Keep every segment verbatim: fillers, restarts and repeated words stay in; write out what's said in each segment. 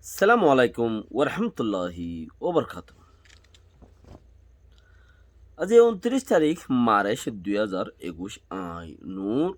Assalamu alaikum warahmatulláhi wabarakátuhu. Aijja untiric tarík Marc dui házar ekuic, añí Nur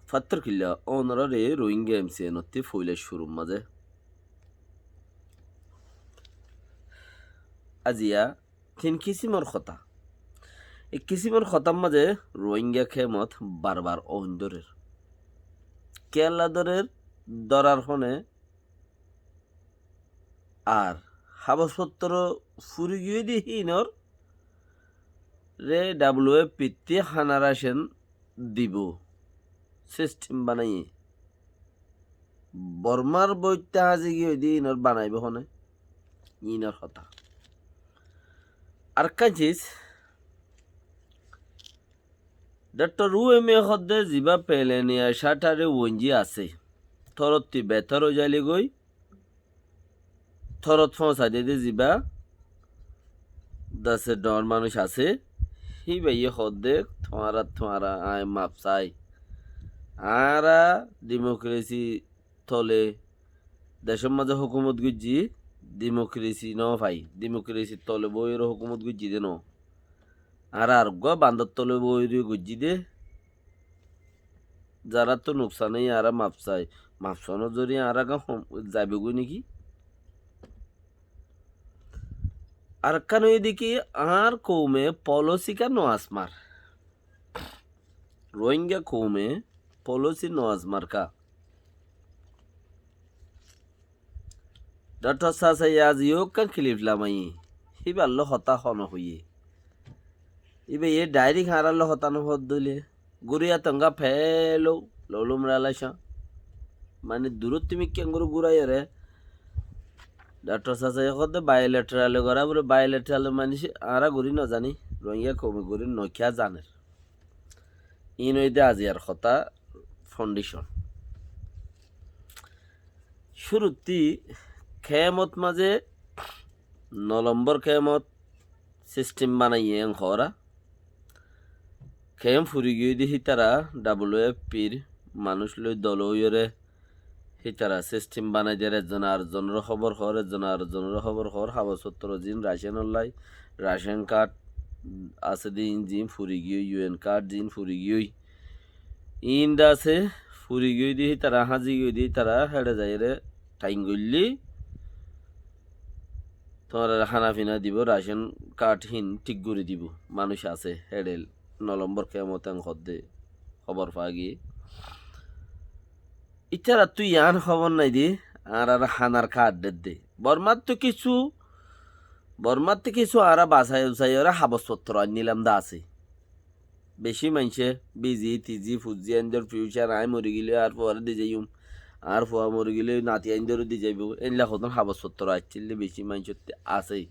Fattorkilla, ónoraré Rohingya M C N ottú foila cúrur mazé. Aijja tin kisimor hotá. Ek kisimor hotár mazé Rohingya kemot bar bar oin dórer. Kiyólla dórer, dórar hone ar hábos fottoro furi giyói de hínoré W F P tté hána racen dibou sistem banaiyé. Bormar boitte házi giyói de hínor banaibóu hone, hínor hotá. Arekkán sis, Doctor Ueme hoódde zibá Peleniya Cáthare Wenji asé, torottí betor ói zailé goi, torot foóñsai diyé de zibá dase dhoóñr manúic asé, híbayé hoódde, tuáñra, tuáñra, aññí maf sai. Añára dimokresi tole decór mazé hókumot goijjí, dimokresi no fai, dimokresi tole boiyóre hókumot goijjí de no. Añára areggúa bandor tole boiyóre goijjí de, zaráttu nuksan óiye añára maf sai, maf sanor zoriya añára gá hom-, zaibou goi niki? Arekkán óiye de ki, añár koume polisi ká no asmar. Rohingya koume polisi no asmar ká. Doctor Sasai aijja yó ekkán kilif lamaiyé, híbar lói hotá hone hoiyé. Íbayé dhairik añárar lói hotá no hoódde óile, gúriya tonga felou, lolum ralaicá. Mani duróttu mikká gúri gúraiyóre, Doctor Sasai hoódde bilateral gorá foré, bilateral mani añára gorí no zaní, Rohingya koume gorí no, kiyá zaner. Iín óilde aijjar hotá foundation. Cúruttí kemot mazé no lombor kemot sistem banaiyé en hoóra. Kem furi giyói de hítara W F P r manúic loi dol óiyore hítara sistem banai der, ezzone arezzonore hóbor hoór, ezzone arezzonore hóbor hoór, hábos fottoro ziín racen olla, racen kard asé de iín ziín furi giyói, U N kard ziín furi giyói, iín de asé furi giyói de hítara, házi giyói de hítara, héçe zaiyóre thain goillé tuáñrare hána fina dibou, racen kard hín thík gorí dibou. Manúic asé héçe no lombor kemot en hoódde hóbor faa giyé. Ítarattú yián hóbor nái de, añárar hánar kard der de. Bormattú kissú, Bormattú kissú añára basai usai óre hábos fottoro ainnílam de asé. Bicí maincé bizi, tizi, fuzzi aindor fiucar, aññí mori gilé añár fuaré di zaiyum, añár fua mori gilé nati aindoré di zaibou, éilla hodún hábos fottoro aiccíl de bicí maincótte asé.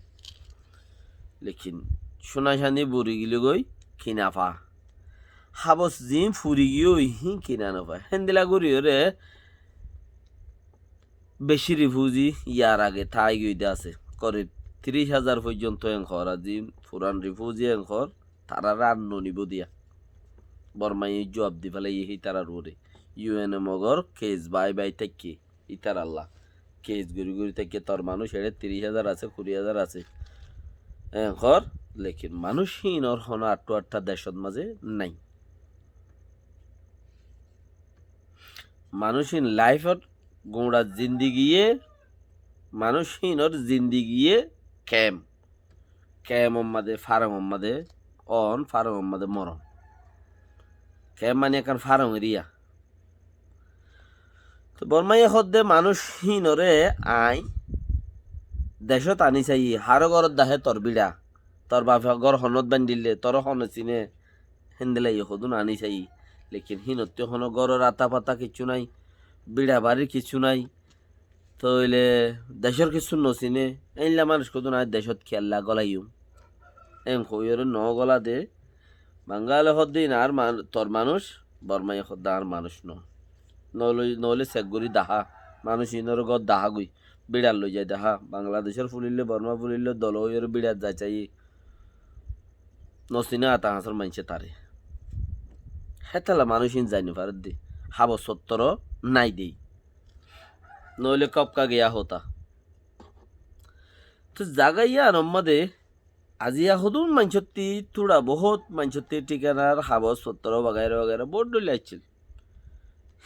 Lekin cúna cani buri gilé goi kina fa. Hábos ziín furi giyói híin kina no fa. Héndilla goríyoré bicí rifuzi yar age tái giyói de asé. Korib tiríc házar foijjonto en hoór, ar ziín furan rifuzi en hoór, tarare ar no nibóu diya. Bormaye juab di félaiyé hítarar uore. U N e mogor kes bái bái táikke, ítaralla kes gorí gorí táikke, tor manúic eçé tiríc házar asé, kuri házar asé. En hoór, lekin manúic híinor honó aṭṭu aṭṭa decót mazé nái. Manúic híin laifot guñça zindigiye, manúic híinor zindigiye kem. Kemor mazé, farongor mazé on, farongor mazé moron. Kem mani ekkán farong eriya. Toi Bormaye hoódde manúic híinoré aññí decót aní saiyí, haró górot dahé tor bíça, tor bafe gór honót baindhíle, toré hone siné, héndilla yó hodún aní saiyí. Lekin híinottú honó góror ata fata kiccú nái, bíça barir kiccú nái. Tóile decór kissú nosiné, éilla manúic hodún aññí decót kiyólla gólaiyum? En hoiyóre nogóla de. Bangale hoódde iín añár man-, tor manúic, Bormaye hoódde añár manúic no. Noóile, noóile sek gorí dahá, manúic iínoré gór dahá goi, bíçat loizai dahá. Bangladecór fulillé, Bormar fulillé dol óiyore bíçat zai saiyé. Nosiné ata hañsor maincé taré. Hétalla manúic iín zai nofarédde. Hábos fottor nái dé. Noóile kobka giya hotá. Toi zaga yíanor modé aziya hodún maincótti, túra bohút maincótti thíkanar habos fottor wagaira wagaira bohút dhoilla accíl.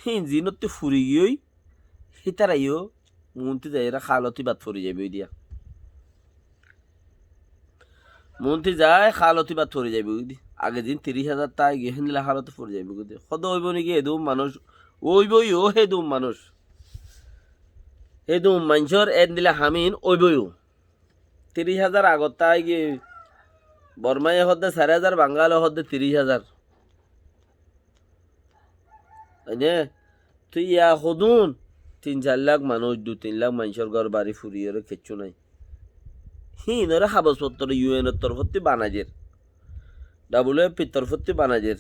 Híin ziínottí furi giyói, hítara yó muúnti zaiyóre hálot íbat fori zaibói diya. Muúnti zai hálot íbat fori zaibói di. Age ziín tiríc házar táigiyoi héndila hálot fori zaibói di. Hóde óibou né ki hédun manúic? Óibou yó hédun manúic. Hédun maincór héndila ham íin óibou yó. Tiríc házar agot táigiyoi, Bormaye hódde sair házar, Bangale hódde tiríc házar. Óine? Toi yá hodún tin sair lak manúic, dui tin lak maincór gór bari furiyóre kessú nái. Híinore habos fottor yu enor torfótti banaider, dabul efi torfótti banaider.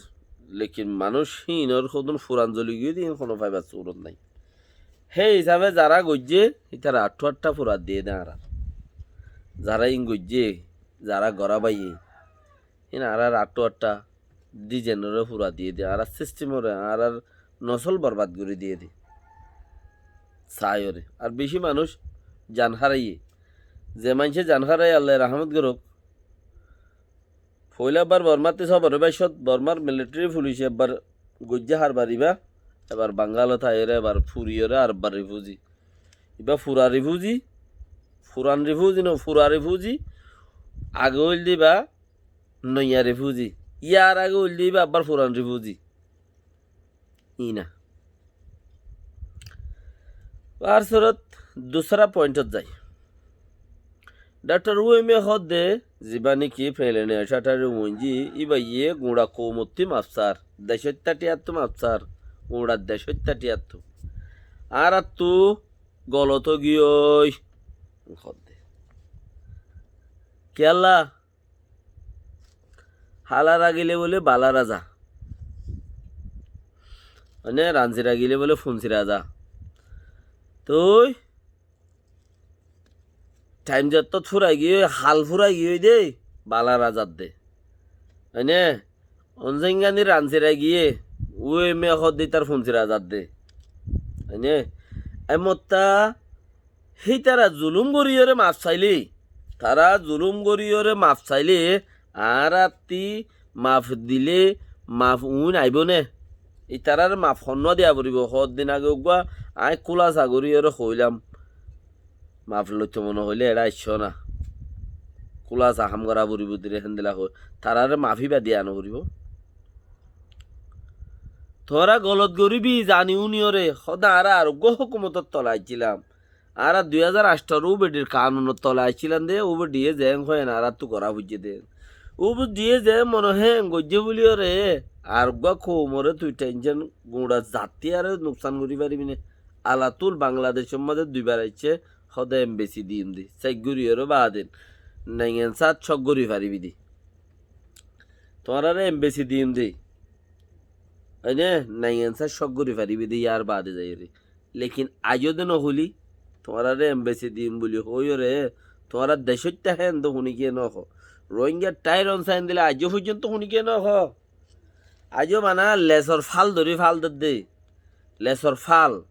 Lekin manúic híinor hodún furan zoli giyói de, híin hono faibar surot nái. Hé hísafe zará goijjé, ítara añçu añçta fura diyé de añárar. Zará híin goijjé, zará gorá baiyé, híin añárar añçu añçta dizenoré fura diyé de, añárar sistemoré, añárar nosol borbad gorí diyé de. Saáiyoré. Ar bicí manúic zan háraiyé. Ze maincé zan háraiyé, Allaye rahámot gorók. Foóila ebbar Bormáttu sóbor óibar cót, Bormár militeri fulice ebbar goijjé harbar ibá, ebar Bangalot aiyóre ebar furiyóre ar ebbar rifuzi. Ibá fura rifuzi, furan rifuzi no, fura rifuzi, age óilde ibá noiya rifuzi, yar age óilde ibá ebbar furan rifuzi. Iína. Ar surot dusra pointot zai. Daktor Uime hoódde, zibá néki Felenia Satari Uinji, íbayé guñça koumottú maf sar, decóitta thíyattu maf sar, guñça decóitta thíyattu. Añáráttu golot ógiyoi, hoódde. Kiyólla? Hála ragile bóle bála raza. Mane ranzi ragile bóle funsi raza. Toi thaim zottót furai giyói, hal furai giyói de, bála razar de. Mane onzengani ranzi ragiyé, ueme hoódde ítar funsi razar de. Mane emottá hítara zulúm goríyoré maf sailé, tará zulúm goríyoré maf sailé, añárátti maf dilé maf uúin aibó né? Ítaráre maf honnúa diya foribó? Hoddin age uggúa aññí kúlasa goríyoré hoóilam, maf loitto mone hoilé eçé aiccó na. Kúlasa ham gorá foribó diré héndila hoói, taráre maf íba diya noforibó? Tuáñra golot goríbi zani úniyoré, hóde añára ar uggúa hókumotor tola aiccílam. Añára dui házar añctaro ubedir kanunor tola aiccílam de, ubediye zeén hoiyen añáráttu gorá foijjé de. Ubediye zeén mone hoiyen goijjé bóliyoré, ar uggúa koumoré tui thenshon guñça zattí aró nuksan gorí faribi né? Alatul Bangladecor mazé duibar aiccé, hóde embesi diyum de. Sek goríyoré baden. Naingan sát cók gorí faribi de. Tuáñráre embesi diyum de. Óine, naingan sát cók gorí faribi de yar baade zaiyóre. Lekin aijjó de nohóili, tuáñráre embesi diyum buli hoóiyoré, tuáñrár decóitta héen de hunikiyé nohó. Rohingyar tháir onsa endila aijjó foijjonto hunikiyé nohó. Aijjó bana lesor fál dóri fál dódde. Lesor fál.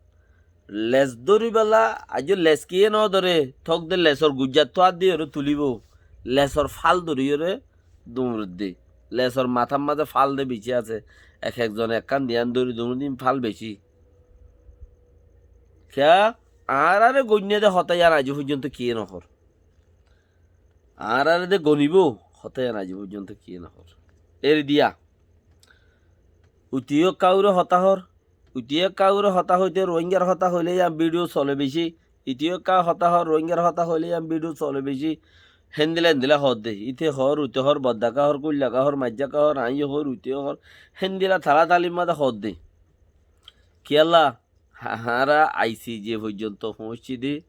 Les dóribolla, aijjó les kiyé nodóre, tók de lesor guijjattu át diyoré tulíbou. Lesor fál dóriyoré duñredde. Lesor matár mazé fál de bicí asé. Ek ekzone ekkán diyán dóri duñredde, fál bicí. Kiyá? Añáráre goinné de hotá yían aijjó foijjonto kiyé nohór. Añáráre de gonibóu, hotá yían aijjó foijjonto kiyé nohór. Eri diya. Uti yó kaure hotá hoór, uti yó kaure hotá hoité Rohingyar hotá hoilé yían bidiyo sole bicí. Iti yó ka hotá hoór, Rohingyar hotá hoilé yían bidiyo sole bicí. Héndila héndila hoódde. Ite hoór, ute hoór, boddaká hoór, kuillaka hoór, maijjaká hoór, aññí yó hoór, ute yó hoór. Héndila tala talir mazé hoódde. Kiyólla? Añára ICJ foijjonto foóñiccí de.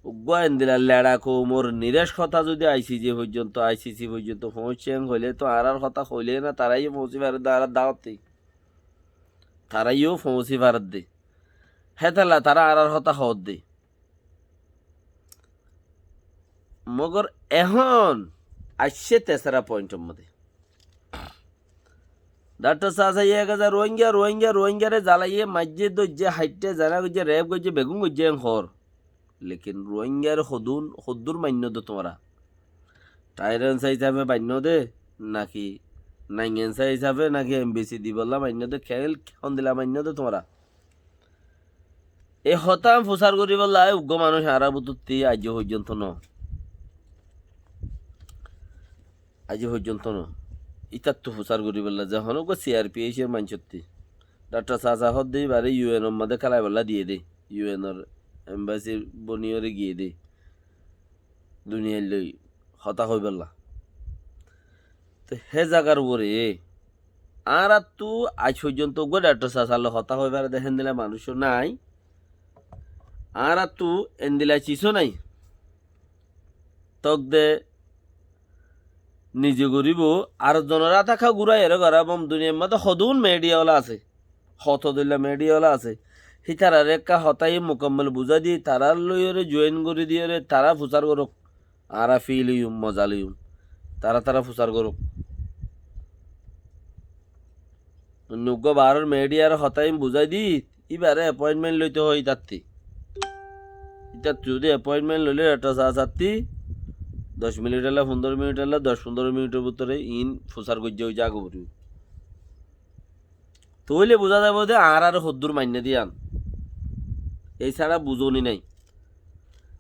Uggúa endila leça koumor nirác hotá zudi ICJ foijjonto, ICC foijjonto foóñiccí en hoilé to añárár hotá hoilé na, tará yó foóñsi faredde añárár dawatte. Tará yó foóñsi faredde. Hétolla tará añárár hotá hoódde. Mogor ehón aiccé tesara pointor modé. Daktor Sasa ek házar Rohingya, Rohingya, Rohingyare zalaiyé, maijjé, dóijje, haiṭṭe, zena goijjé, rep goijjé, begún goijjé, en hoór. Lekin Ruáingaré hodún, hoddúr mainnó de tuáñra? Tairensa hísafe mainnó de, naki naingensa hísafe, naki embesi dibolla mainnó de, kel hondila mainnó de tuáñra? E hotá fusár goríbolla uggúa manúic añárar bútotti aijjó foijjonto no. Aijjó foijjonto no. Ítattu fusár goríbolla ze honó uggúa C R P H or maincótti. Daktor Sasa hoódde íbaré U N or mazé kélaibólla diyé dé. U N or embesi boniyóre giyé dé. Duniyair loi hotá hoibólla. Te hé zagar uore añárattu aij foijjonto uggúa Daktor Sasar loi hotá hoi fare de héndila manúic nái. Añárattu endila cis nái. Tók de nize goríbou, ar zonor áta ekká gúrai eré goráibou. Duniyair mazé hodún midhiya ola asé, hoto dóilla midhiya ola asé. Hítararé ekká hotá mukammol buzái di, tarár loiyóre join gorí diyóre, tará fusár gorók. Añára fil óiyum, moza loiyum. Tará tará fusár gorók. Uggúa baáror midhiyar hotá ín buzái di, íbaré appointment loito hoó ítattí. Ítattí zodi appointment loile Daktor Sasattu doc minithólla, fundóro minithólla, doc fundóro minithór bútore ín fusár goijjé ói zagói foribóu. Tóile buzá zaibou de añáráre hoddúr mainné de yían. Ei sára buzóni nái.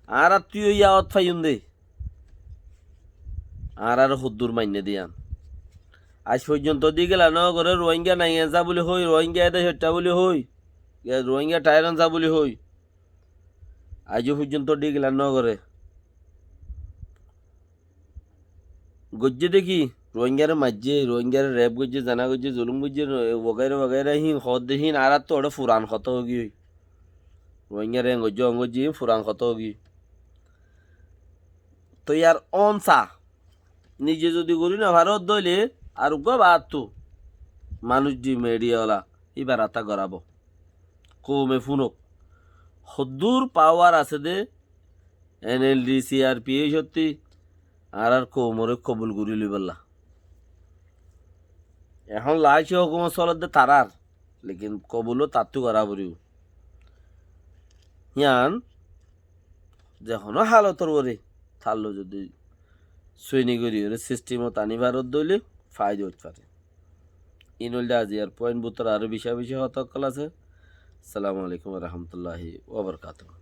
Añárattú yó yá ot faiyum de. Añáráre hoddúr mainné de yían. Aij foijjonto digela nógoré Ruáinga naingensa buli hoi, Ruáinga ede ceththa buli hoi, Ruáinga tairensa buli hoi. Aijjó foijjonto digela nógoré. Goijjé de ki? Ruáingaré maijjé, Ruáingaré rep goijjé, zena goijjé, zulum goijjé, wagaira wagaira hín hoódde hín añárattú óre furan hotá óigiyoi. Ruáingaré en goijjé, on goijjé, hín furan hotá óigiyoi. Toi ar on sa, nize zodi gorí nofaró de óile ar uggúa baáttu manúic di midhiya ola íbar áta gorábou. Koume fúnok. Hoddúr pawar asé de N L D, C R P H ottí añárar koumoré kobul gorí loibólla. Ehón laaci hókumot solédde tarár, lekin kobul ó tattú gorá foribóu. Yían ze honó hálotor uore tarloi zodi suini gorí uore sistemot aní faródde óile faida óit fare. Iín óilde aziyar point, bútore aró bica bici hotá ókkol asé. Assalamu alaikum wa rahmatullahi wa barakatuhu.